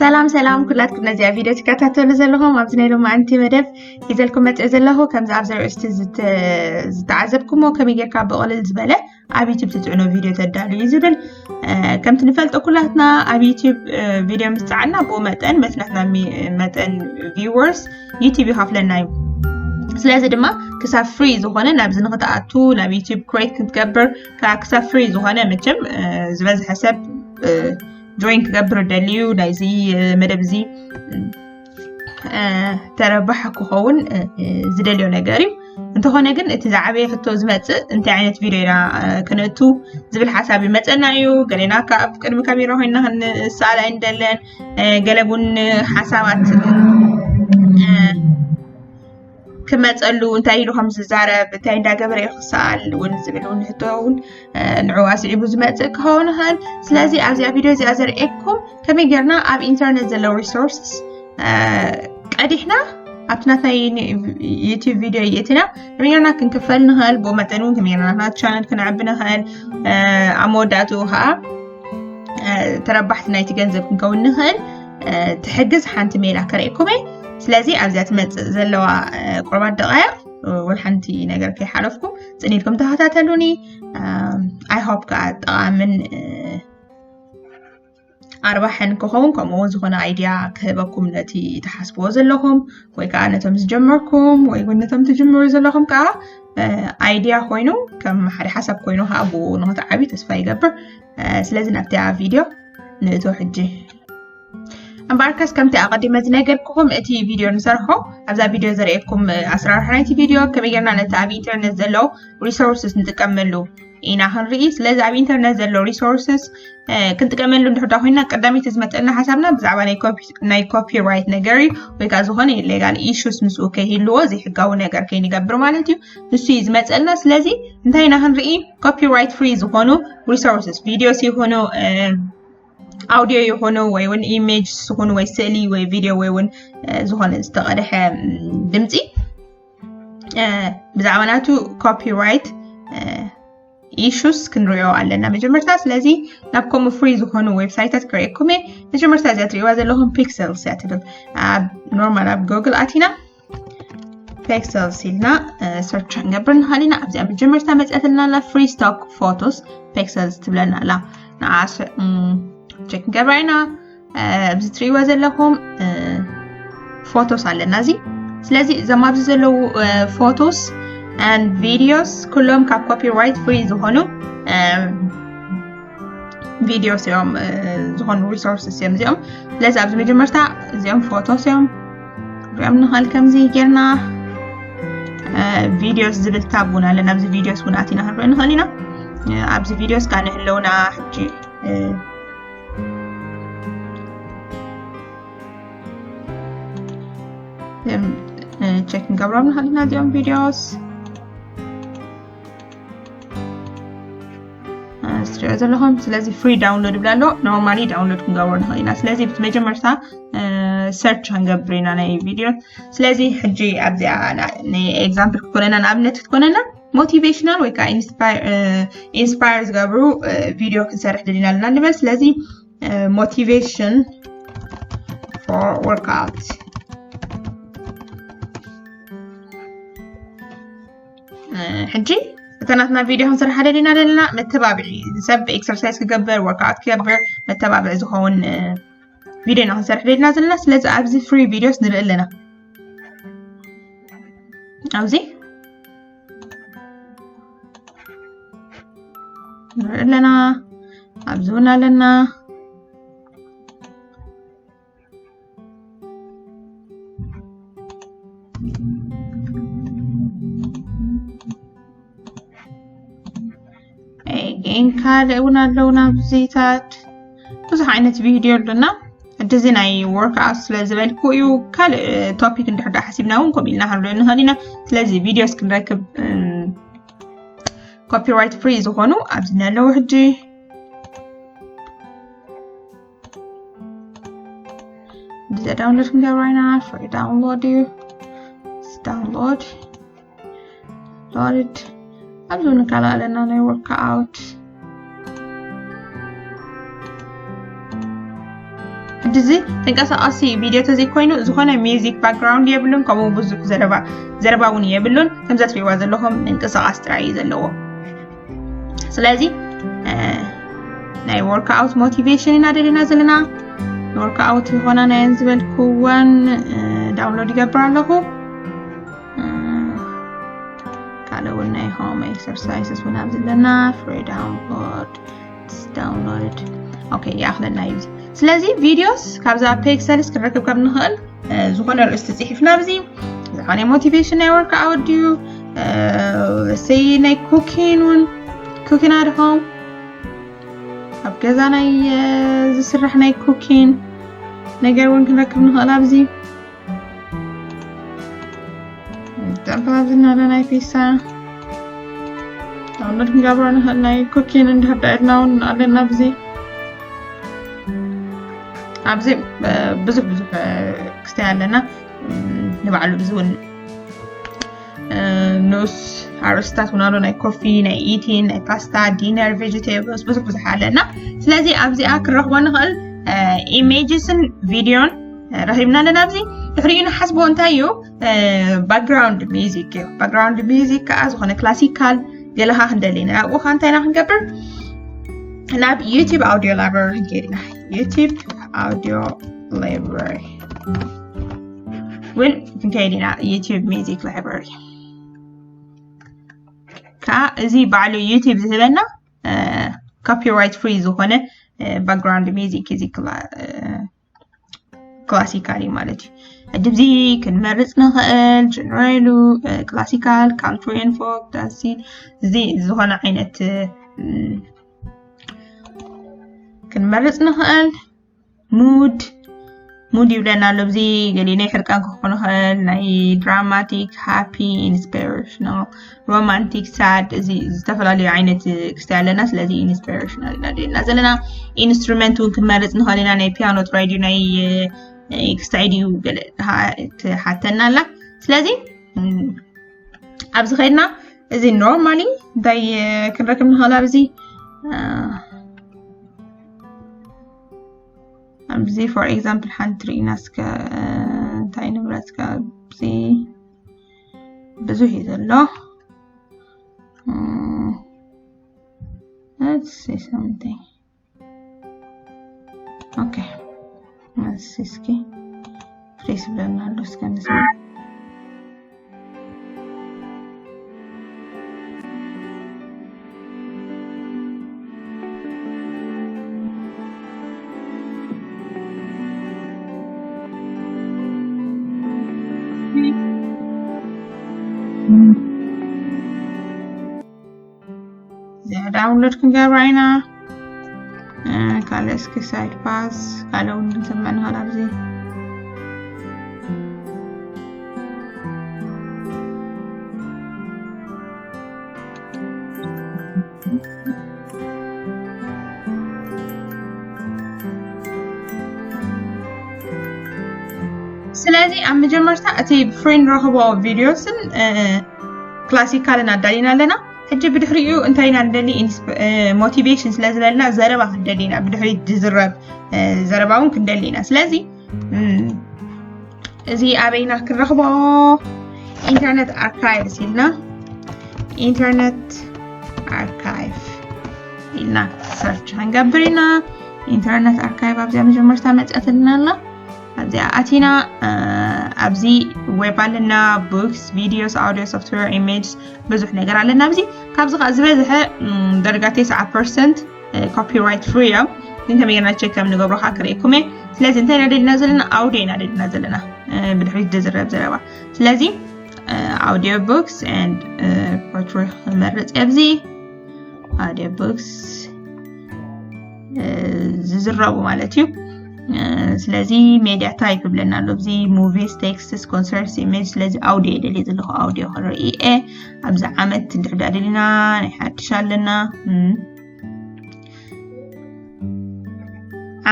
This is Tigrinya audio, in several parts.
ሰላም ሰላም ኩላትኩም ነዚኣ ቪድዮ ትከታተሉ ዘለኹም፣ ኣብዚ ናይ ሎማዓንቲ መደብ ሒዘልኩም መፅእ ዘለኹ። ከምዚ ኣብዚ ኣርእስቲ ዝተ- ዝተዓዘብኩሞ ከመይ ጌርካ ብቕልል ዝበለ ኣብ ዩቲብ ትፅዕኖ ቪድዮ ተዳሉ እዩ ዝብል። ከምቲ ንፈልጦ ኩላትና ኣብ ዩቲብ ቪድዮ ምስ ፀዓና ብኡ መጠን መትናትና መጠን ቪወርስ ዩቲብ ይኸፍለና እዩ። ስለዚ ድማ ክሳብ ፍሪ ዝኾነ ናብዚ ንክትኣቱ ናብ ዩቲብ ክሬት ክትገብር ክሳብ ፍሪ ዝኾነ መቸም ዝበዝሐ ሰብ ጆይን ክገብር ደልዩ ናይዚ መደብ እዚ ተረባሕ ክኸውን ዝደልዮ ነገር እዩ። እንተኾነ ግን እቲ ዝዓበየ ሕቶ ዝመፅእ እንታይ ዓይነት ቪድዮ ኢና ክነእቱ ዝብል ሓሳብ ይመፀና እዩ። ገሌና ካብ ቅድሚ ካሜራ ኮይና ክንሰኣል ኣይንደለን። ገለ እውን ሓሳባት ክመፀሉ እንታይ ኢሉ ከም ዝዛረብ እንታይ እንዳገበረ እዩ ክሰኣል እውን ዝብል እውን ሕቶ እውን ንዕኡ ኣስዒቡ ዝመፅእ ክኸውን ይኽእል። ስለዚ ኣብዚኣ ቪድዮ እዚኣ ዘርእየኩም ከመይ ጌርና ኣብ ኢንተርነት ዘለዉ ሪሶርስስ ቀዲሕና ኣብቲ ናትና ዩቲብ ቪድዮ የእቲና ከመይ ጌርና ክንክፈል ንኽእል፣ ብኡ መጠን እውን ከመይ ጌርና ናትና ቻነል ክነዕቢ ንኽእል፣ ኣብ መወዳእትኡ ከዓ ተረባሕቲ ናይቲ ገንዘብ ክንከውን ንኽእል ትሕግዝ ሓንቲ ሜላ ከርእየኩም እየ። ስለዚ ኣብዚኣ ትመፅእ ዘለዋ ቁርባት ደቃይቕ ወላ ሓንቲ ነገር ከይሓለፍኩም ፅን ኢልኩም ተኸታተሉኒ። ኣይ ሆፕ ከዓ ጠቓምን ኣርባሕን ክኸውን ከምኡ እውን ዝኾነ ኣይድያ ክህበኩም ነቲ ትሓስብዎ ዘለኹም ወይ ከዓ ነቶም ዝጀመርኩም ወይ እውን ነቶም ትጅምሩ ዘለኹም ከዓ ኣይድያ ኮይኑ ከም ሓደ ሓሳብ ኮይኑ ከዓ ብኡ ንክትዓብዩ ተስፋ ይገብር። ስለዚ ናብቲ ቪድዮ ንእቶ ሕጂ። እምበኣርከስ ከምቲ ኣቐዲመ ዝነገርኩኹም እቲ ቪድዮ ንሰርሖ ኣብዛ ቪድዮ ዘርእየኩም ኣሰራርሓ ናይቲ ቪድዮ ከመይ ጌርና ነቲ ኣብ ኢንተርነት ዘለዉ ሪሶርስስ ንጥቀመሉ ኢና ክንርኢ። ስለዚ ኣብ ኢንተርነት ዘሎ ሪሶርስስ ክንጥቀመሉ እንድሕር ዳ ኮይና ቀዳመይቲ ዝመፀልና ሓሳብና ብዛዕባ ናይ ኮፒራይት ነገር እዩ። ወይ ከዓ ዝኾነ ሌጋል ኢሹስ ምስኡ ከይህልዎ ዘይሕጋዊ ነገር ከይንገብር ማለት እዩ። ንሱ እዩ ዝመፀልና። ስለዚ እንታይ ኢና ክንርኢ? ኮፒራይት ፍሪ ዝኾኑ ሪሶርስስ ቪዲዮስ ይኹኑ ኣውዲዮ ይኹኑ ወይ እውን ኢሜጅስ ይኹኑ ወይ ስእሊ ወይ ቪድዮ ወይ እውን ዝኾነ ዝተቐድሐ ድምፂ ብዛዕባ ናቱ ኮፒራይት ኢሹስ ክንሪኦ ኣለና መጀመርታ። ስለዚ ናብ ከምኡ ፍሪ ዝኾኑ ዌብሳይታት ክርእየኩም እየ። መጀመርታ እዚኣ ትርእይዋ ዘለኹም ፒክሰልስ እያ ትብል። ኣብ ኖርማል ኣብ ጎግል ኣቲና ፒክሰልስ ኢልና ሰርች ክንገብር ንኽእል ኢና። ኣብዚኣ መጀመርታ መፅኣትና ኣላ ፍሪ ስቶክ ፎቶስ ፒክሰልስ ትብለና ኣላ። ንዓ ቸክ ክንገብራ ኢና። ኣብዚ ትርእይዎ ዘለኹም ፎቶስ ኣለና። እዚ ስለዚ እዞም ኣብዚ ዘለዉ ፎቶስ ን ቪዲዮስ ኩሎም ካብ ኮፒራይት ፍሪ ዝኾኑ ቪዲዮስ እዮም፣ ዝኾኑ ሪሶርስስ እዮም እዚኦም። ስለዚ ኣብዚ መጀመርታ እዚኦም ፎቶስ እዮም። ሪኦም ንኽእል ከምዚ ጌርና ቪዲዮስ ዝብል ታብ እውን ኣለና። ኣብዚ ቪዲዮስ እውን ኣቲና ክንርኢ ንኽእል ኢና። ኣብዚ ቪዲዮስ ከዓ ንህለውና ሕጂ ቸክ ክንገብሮም ንኽእል ኢና እዚኦም ቪዲዮስ ስትሪኦ ዘለኹም። ስለዚ ፍሪ ዳውንሎድ ይብላ ኣሎ። ኖርማሊ ዳውንሎድ ክንገብሮ ንኽእል ኢና። ስለዚ ብቲ መጀመርታ ሰርች ክንገብር ኢና ናይ ቪድዮ። ስለዚ ሕጂ ኣብዚኣ ንኤግዛምፕል ክትኮነና ንኣብነት ክትኮነና ሞቲቬሽናል ወይ ከዓ ኢንስፓየር ዝገብሩ ቪድዮ ክንሰርሕ ደሊና ኣለና ንበል። ስለዚ ሞቲቬሽን ፎር ወርክኣውት ሕጂ እተናትና ቪድዮ ክንሰርሓ ደሊና ዘለና መተባብዒ ሰብ ኤክሰርሳይዝ ክገብር ወርክኣውት ክገብር መተባብዒ ዝኸውን ቪድዮ ኢና ክንሰርሕ ደሊና ዘለና። ስለዚ ኣብዚ ፍሪ ቪድዮስ ንርኢ ኣለና። ኣብዚ ንርኢ ኣለና። ኣብዚ እውን ኣለና። ኤጌን ካልእ እውን ኣለዉ ናብዚታት ብዙሕ ዓይነት ቪድዮ ኣለና። ሕጂ እዚ ናይ ወርክኣውት ስለ ዝበልኩ እዩ። ካልእ ቶፒክ እንድሕር ዳ ሓሲብና እውን ከምኡ ኢልና ክንሪኦ ንኽእል ኢና። ስለዚ ቪድዮስ ክንረክብ ኮፒራይት ፍሪ ዝኾኑ ኣብዚ ኣለዉ። ሕጂ እዚ ዳውንሎድ ክንገብሮ ኢና። ፍሪ ዳውንሎድ እዩ። ዳውንሎድ ሎድድ ኣብዚ እውን ካልእ ኣለና ናይ ወርክኣውት። እዚ ተንቀሳቃሲ ቪድዮ ተዘይኮይኑ ዝኾነ ሚውዚክ ባክግራውንድ የብሉን፣ ከምኡ ብዙሕ ዘረባ ዘረባ እውን የብሉን። ከምዛ ትሪእዋ ዘለኹም ምንቅስቃስ ጥራይ እዩ ዘለዎ። ስለዚ ናይ ወርክኣውት ሞቲቬሽን ኢና ደሊና ዘለና። ወርክኣውት ዝኾና ናይ ዝበልክወን ዳውንሎድ ይገብር ኣለኹ። ካልእ እውን ናይ ሆም ኤክሰርሳይስስ እውን ኣብዚ ኣለና። ፍሪ ዳውንሎድ፣ ዳውንሎድ። ኦኬ፣ ይኣኽለና እዩ። ስለዚ ቪዲዮስ ካብዛ ፔክሰልስ ክንረክብ ካብ ንኽእል ዝኾነ ርእስቲ ጽሒፍና ኣብዚ ዝኾነ ሞቲቬሽን ናይ ወርክኣውት ድዩ፣ ሰይ ናይ ኩኪን እውን፣ ኩኪን ኣድሆም ኣብ ገዛ ናይ ዝስራሕ ናይ ኩኪን ነገር እውን ክንረክብ ንኽእል ኣብዚ። ጠንፋ ኣብዚ እናለ ናይ ፒሳ ዳውንሎድ ክንገብሮ ንኽእል። ናይ ኩኪን እንድሕር ዳኢልና እውን ኣለና ኣብዚ። ኣብዚ ብዙሕ ብዙሕ ክስታይ ኣለና። ንባዕሉ እዚ እውን ንኡስ ኣርእስታት እውን ኣሎ። ናይ ኮፊ፣ ናይ ኢቲን፣ ናይ ፓስታ፣ ዲነር፣ ቬጀቴብልስ፣ ብዙሕ ብዙሕ ኣለና። ስለዚ ኣብዚኣ ክንረኽቦ ንኽእል ኢሜጅስን ቪድዮን ረኺብና ኣለና። ኣብዚ ድሕሪኡ ንሓስቦ እንታይ እዩ ባክግራውንድ ሚዚክ እዩ። ባክግራውንድ ሚዚክ ከዓ ዝኾነ ክላሲካል ገለኻ ክንደሊ ኢና። ኣብኡ ከዓ እንታይ ኢና ክንገብር? ናብ ዩቲብ ኣውዲዮ ላይብረሪ ክንከይድ ኢና። ዩቲብ ኣውዲዮ ላይብረሪ እውን ክንከይድ ኢና። ዩቲብ ሚዚክ ላይብረሪ ከዓ እዚ ባዕሉ ዩቲብ ዝህበና ኮፒራይት ፍሪ ዝኾነ ባክግራውንድ ሚዚክ እዚ ክላሲካል እዩ ማለት እዩ። ሕጂ ኣብዚ ክንመርጽ ንኽእል። ጀነራሉ፣ ክላሲካል፣ ካንትሪ ኤንድ ፎክ፣ ዳንሲን፣ እዚ ዝኾነ ዓይነት ክንመርጽ ንኽእል። ሙድ ሙድ ይብለና ኣሎ። ኣብዚ ገሊኡ ናይ ሕርቃን ክኾን ይኽእል፣ ናይ ድራማቲክ፣ ሃፒ፣ ኢንስፒሬሽናል፣ ሮማንቲክ፣ ሳድ፣ እዚ ዝተፈላለዩ ዓይነት ክስታይ ኣለና። ስለዚ ኢንስፒሬሽናል ኢና ደሊና ዘለና። ኢንስትሩመንት እውን ክንመርጽ ንኽእል ኢና። ናይ ፒያኖ ጥራይ ድዩ፣ ናይ ክስታይ ድዩ ገለ ትሓተና ኣላ። ስለዚ ኣብዚ ኸይድና እዚ ኖርማሊ እንታይ ክንረክብ ንኽእል ኣብዚ ኣብዚ ፎር ኤግዛምፕል ሓንቲ ርኢና እስከ እንታይ ንምረጽ። ኣብዚ ብዙሕ እዩ ዘሎ። Let's see something. ኦኬ፣ እስኪ ፕሌስ ብለና ኣሎ። እስከ ንስማ። እዚኣ ዳውንሎድ ክንገብራ ኢና። ካልእ እስኪ ሳይድ ፓስ ካልእ እውን ንሰምዕ ንኽእል ኣብዚ። ስለዚ ኣብ መጀመርታ እቲ ፍሪ ንረኽቦ ቪድዮስን ክላሲካልን ኣዳሊና ኣለና። ሕጂ ብድሕሪኡ እንታይ ኢና ንደሊ? ሞቲቬሽን ስለ ዝበልና ዘረባ ክንደሊ ኢና። ብድሕሪት ዝዝረብ ዘረባ እውን ክንደሊ ኢና። ስለዚ እዚ ኣበይና ክንረኽቦ? ኢንተርነት ኣርካይቭስ ኢልና፣ ኢንተርነት ኣርካይቭ ኢልና ሰርች ክንገብር ኢና። ኢንተርነት ኣርካይቭ ኣብዚኣ መጀመርታ መፅኣትልና ኣላ። ኣብዚኣ ኣቲና ኣብዚ ዌብ ኣለና፣ ቡክስ፣ ቪዲዮስ፣ ኣውዲዮ፣ ሶፍትዌር፣ ኢሜጅስ፣ ብዙሕ ነገር ኣለና። ኣብዚ ካብዚ ከዓ ዝበዝሐ ደረጃ ተስዓ ፐርሰንት ኮፒራይት ፍሪ እዮም። ግን ከመይ ጌርና ቸክ ከም ንገብሮ ከዓ ክርእየኩም እየ። ስለዚ እንታይ ኢና ደሊና ዘለና? ኣውዲዮ ኢና ደሊና ዘለና፣ ብድሕሪት ዝዝረብ ዘረባ። ስለዚ ኣውዲዮ ቡክስ ኤንድ ፖትሪ ክመርፅ ኣብዚ ኣውዲዮ ቡክስ ዝዝረቡ ማለት እዩ። ስለዚ ሜድያ ታይፕ ይብለና ኣሎ ኣብዚ ሙቪስ፣ ቴክስትስ፣ ኮንሰርትስ፣ ኢሜጅ። ስለዚ ኣውዲዮ ይደልየ ዘለኹ ኣውዲዮ ክርኢ እየ። ኣብዚ ዓመት እንድሕር ደኣ ደሊና ናይ ሓድሽ ኣለና።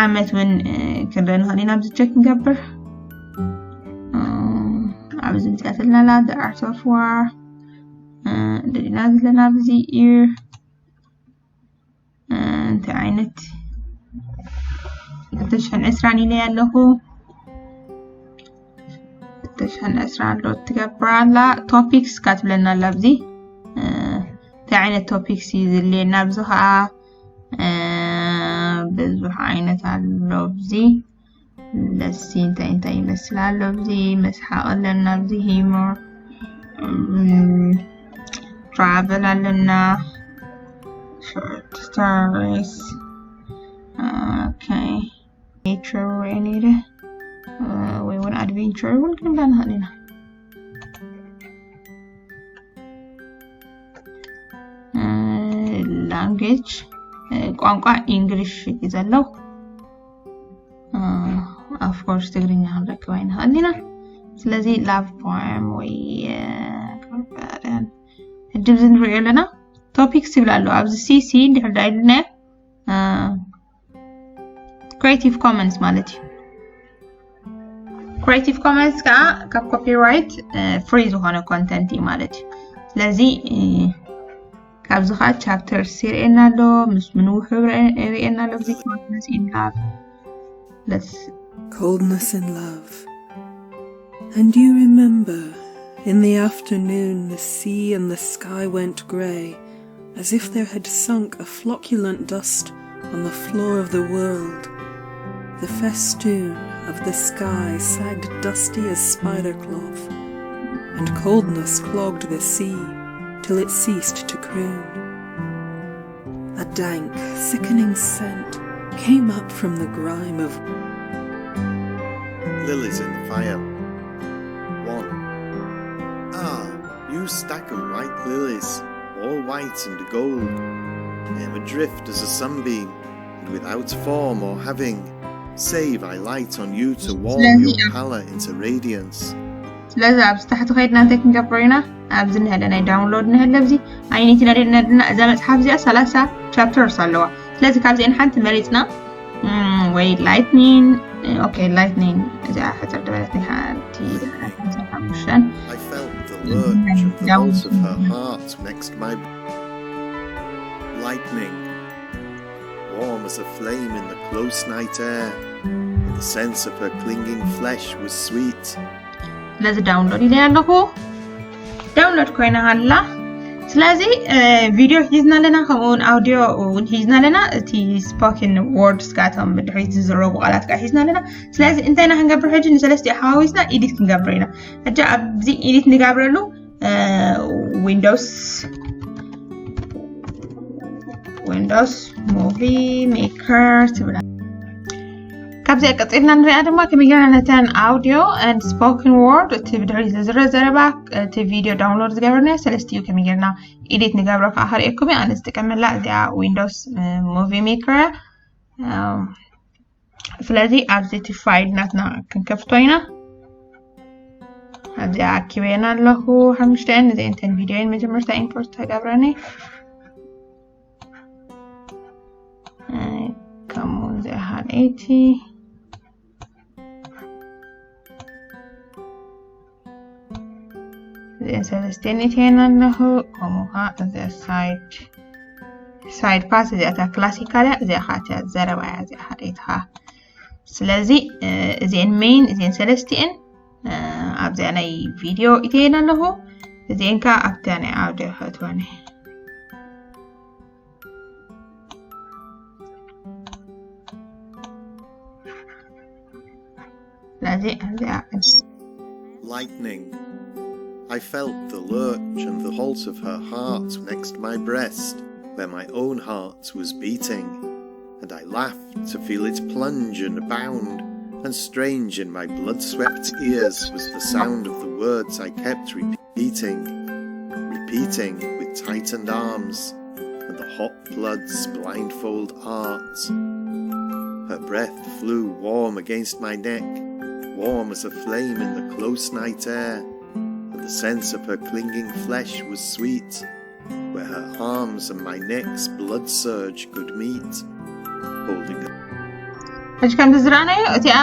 ዓመት እውን ክንርኢ ንኽእል ኢና። ኣብዚ ቸክ ንገብር። ኣብዚ ምፅኣት ኣለና ኣላ The Art of War ደሊና ዘለና ኣብዚ ኢር እንታይ ዓይነት ክልተ ሽሕን ዕስራን ኢለ ኣለኹ። ክልተ ሽሕን ዕስራን ኣሎ ትገብር ኣላ። ቶፒክስ ካትብለና ኣላ ኣብዚ እንታይ ዓይነት ቶፒክስ እዩ ዝልየና ኣብዚ ከዓ ብዙሕ ዓይነት ኣሎ ኣብዚ ለሲ እንታይ እንታይ ይመስል ኣሎ ኣብዚ መስሓቕ ኣለና ኣብዚ ሂሞር ትራቨል ኣለና ሾርት ስቶሪስ okay nature oriented ወይ እውን adventure እውን ክንብላ ንኽእል ኢና language ቋንቋ English እዩ ዘሎ of course ትግርኛ ክንረክብ ኣይንኽእል ኢና ስለዚ love poem ወይ ሕጂ እዚ ንሪኦ ኣለና topics ይብል ኣሎ ኣብዚ C C እንድሕር ዳ ኢልና creative commons ማለት እዩ creative commons ከዓ ካብ copyright free ዝኾነ content እዩ ማለት እዩ ስለዚ ካብዚ ከዓ chapter ይርእየና ኣሎ ምስ ምንውሑ ይርእየና ኣሎ እዚ coldness in love let's coldness in love and you remember in the afternoon the sea and the sky went grey as if there had sunk a flocculent dust on the floor of the world. The festoon of the sky sagged dusty as spider cloth, and coldness clogged the sea till it ceased to croon. A dank, sickening scent came up from the grime of lilies in the fire. One. Ah, you stack of white lilies, all white and gold. I am adrift as a sunbeam, and without form or having, save I light on you to warm your pallor into radiance. ስለዚ ኣብዚ ታሕቲ ከይድና እንታይ ክንገብሮ ኢና ኣብዚ ንህለ ናይ download ንህለ ኣብዚ ኣይኒቲ ነደና እዛ መፅሓፍ እዚኣ ሰላሳ chapters ኣለዋ ስለዚ ካብዚአን ሓንቲ መሪፅና ወይ lightning okay lightning እዚኣ ሕፅር ዝበለት ናይ ሓንቲ ሓሙሽተን I felt the lurch of the pulse of her heart next my lightning, warm as a flame in the close night air, and the sense of her clinging flesh was sweet. ስለዚ download ኢለ ኣለኹ download ኮይና ኣላ ስለዚ ቪድዮ ሒዝና ኣለና ከምኡውን ኣውዲዮ እውን ሒዝና ኣለና እቲ spoken words ጋቶም ብድሕሪት ዝዝረቡ ቃላት ከዓ ሒዝና ኣለና ስለዚ እንታይ ኢና ክንገብር ሕጂ ንሰለስቲኡ ሓዋዊስና edit ክንገብር ኢና ሕጂ ኣብዚ edit ንጋብረሉ windows windows movie maker ትብላ ካብዚኣ ቀፂልና ንሪኣ ድማ ከመይ ጌርና ነተን audio and spoken word እቲ ብድሕሪ ዝዝረ ዘረባ እቲ ቪድዮ download ዝገበርናዮ ሰለስቲኡ ከመይ ጌርና edit ንገብሮ ከዓ ከርእየኩም እየ ኣነ ዝጥቀመላ እዚኣ windows movie maker ስለዚ ኣብዚ እቲ file ናትና ክንከፍቶ ኢና ኣብዚኣ ኣኪበየን ኣለኹ ሓሙሽተን እዚአን ተን ቪድዮን መጀመርታ import ተገብረኒ ከምኡ እዚኣ ካልኣይቲ እዚአን ሰለስቲአን እትየን ኣለኹ ከምኡ ከዓ እዚ side side path እዚኣታ classical እያ እዚኣ ከዓ እቲያ ዘረባ እያ እዚኣ ካልኣይቲ ከዓ ስለዚ እዚአን main እዚአን ሰለስቲአን ኣብዚኣ ናይ ቪድዮ እትየን ኣለኹ እዚአን ከዓ ኣብታ ናይ audio ክእትወን ስለዚ ኣብዚኣ Lightning. I felt the lurch and the pulse of her heart next my breast, where my own heart was beating, and I laughed to feel it plunge and bound, and strange in my blood-swept ears was the sound of the words I kept repeating, repeating with tightened arms, and the hot blood's blindfold art. Her breath flew warm against my neck, warm as a flame in the close night air, and the sense of her clinging flesh was sweet, where her arms and my neck's blood surge could meet, holding her. ሕጂ ከምዚ ዝረኣናዮ እቲኣ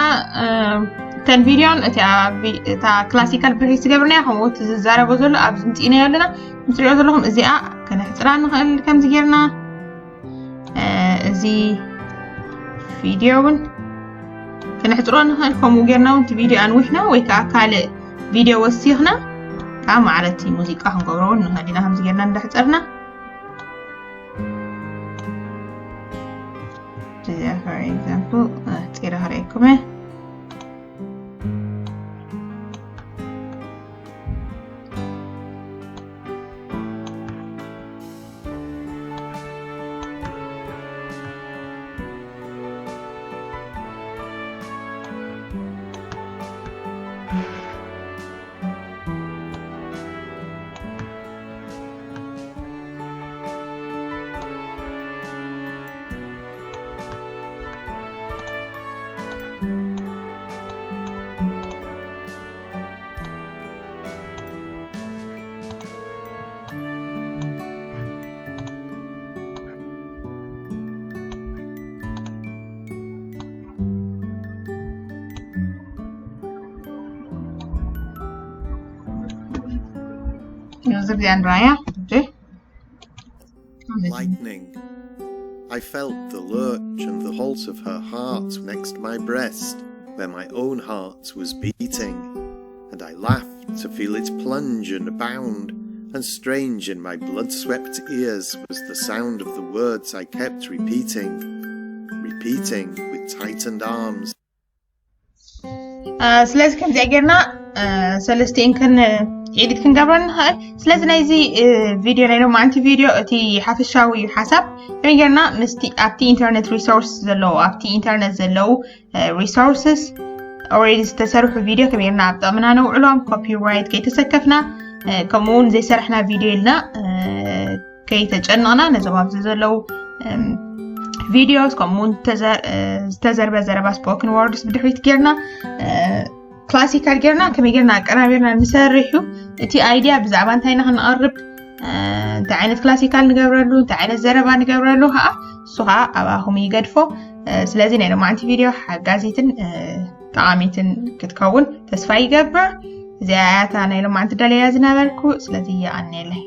እተን ቪድዮን እቲኣ እታ classical breeze ዝገብርናዮ ከምኡ እቲ ዝዛረቦ ዘሎ ኣብዚ ምፅኢናዮ ኣለና ምስ ትሪኦ ዘለኹም እዚኣ ከነሕፅራ ንኽእል ከምዚ ጌርና እዚ ቪድዮ እውን ክንሕፅሮ ንኽእል። ከምኡ ጌርና እውን እቲ ቪድዮ ኣንዊሕና ወይ ከዓ ካልእ ቪድዮ ወሲኽና ከዓ ማዕረ እቲ ሙዚቃ ክንገብሮ እውን ንኽእል ኢና። ከምዚ ጌርና እንዳሕፀርና እዚኣ for example ኣሕፂረ ክርእየኩም እየ። User the Andrea. Okay. Lightning. I felt the lurch and the halt of her heart next my breast, where my own heart was beating, and I laughed to feel its plunge and bound, and strange in my blood-swept ears was the sound of the words I kept repeating, repeating with tightened arms. ስለዚ ከምዚኣ ጌርና ሰለስቲኤን ክን ኤዲት ክንገብረን ንኽእል። ስለዚ ናይዚ ቪድዮ ናይ ሎማዓንቲ ቪድዮ እቲ ሓፈሻዊ ሓሳብ ከመይ ጌርና ምስቲ ኣብቲ ኢንተርነት ሪሶርስ ዘለዉ ኣብቲ ኢንተርነት ዘለዉ resources already ዝተሰርሑ ቪድዮ ከመይ ጌርና ኣብ ጥቕምና ነውዕሎም ኮፒራይት ከይተሰከፍና ከምኡ እውን ዘይሰራሕና ቪድዮ ኢልና ከይተጨነቕና ነዞም ኣብዚ ዘለዉ ቪድዮስ ከምኡ እውን ዝተዘርበ ዘረባ ስፖክን ወርድስ ብድሕሪት ጌርና ክላሲካል ጌርና ከመይ ጌርና ኣቀናቢርና ንሰርሕ እዩ። እቲ ኣይድያ ብዛዕባ እንታይ ኢና ክንቐርብ እንታይ ዓይነት ክላሲካል ንገብረሉ እንታይ ዓይነት ዘረባ ንገብረሉ ከዓ እሱ ከዓ ኣባኹም ይገድፎ። ስለዚ ናይ ሎማዓንቲ ቪድዮ ሓጋዚትን ጠቓሚትን ክትከውን ተስፋ ይገብር። እዚኣ እያ እታ ናይ ሎማዓንቲ ደለያ ዝነበርኩ። ስለዚ የቐንየለይ።